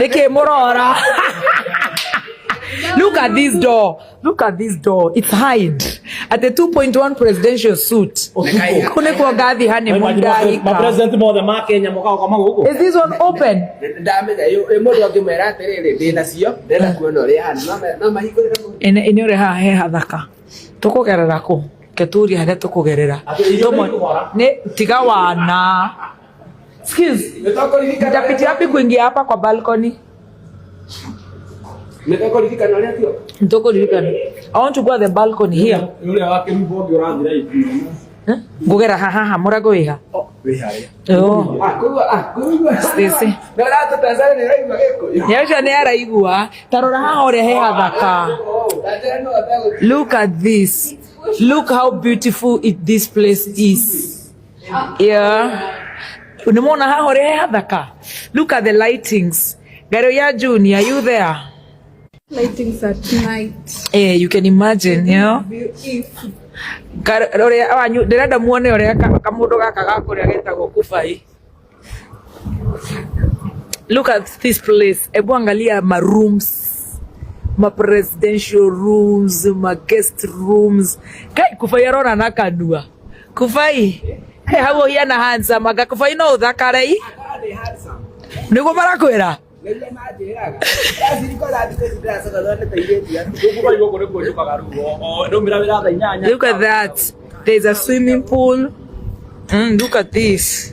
Nĩkĩ mũrora? Look at this door. Look at this door. It's hide. At the 2.1 presidential suite. Kũ nĩkuo ngathi honeymoon ndahika. Mapresident mothe ma Kenya mokaga gũkoma gũkũ. Is this one open? Ndamenya ĩ mũndũ angĩmwĩra atĩrĩrĩ, ndĩ nacio, ndĩrenda kuona ũrĩa hana, no mahingũrĩre mũndũ. Ene ene ũrĩa haha he hathaka. Tũkũgerera kũ? Keturie harĩa tũkũgerera. Atĩ irio Tũmo- nĩikũhora? Nĩ tiga wana. Excuse. Nĩtũkũririkana. Nitapitia wapi kuingia hapa kwa balcony? Nĩtũkũririkana ũrĩa tio. Nĩtũkũririkana. I want to go at the balcony here. Ũrĩa wa kĩrumbo ũngĩ ũrathira itu. Eh? Ngũgera haha haha mũrango wĩ ha? Wĩ harĩa. Oh. Ah, kũigua, ah, kũigua. Stacy. Nĩ ũratũtecera, nĩ ũraigua Gĩkũyũ. Nĩ ũcio nĩ araigua. Ta rora haha ũrĩa he hathaka. Ndanjĩra no hote. Look at this. Look how beautiful this place is. Yeah. Unamuona haha ũrĩa he hathaka? Look at the lightings. Garo ya Junior, are you there? Lightings at night. Eh, you can imagine. Beautiful. Ũrĩa wanyu ndĩrenda muone ũrĩa kamũndũ gaka ga kũrĩa getagwo kubai. Look at this place. Ebu angalia ma rooms, ma presidential rooms, ma guest rooms. Kai Kufai arona na kanua. Kufai. Hey, hau ũhiana handsome. Anga Kufai no ũthakare i. Nĩ handsome. Nĩguo marakwĩra. Nĩguo manjĩraga. Ndacirikora thikũ ici ndĩracoka nĩ ta airĩtu aya. Gũkũ bai gũkũ nĩkuo njũkaga rĩu. O ndaumĩra wĩra thaa 8. Look at that. There's a swimming pool. Look at this.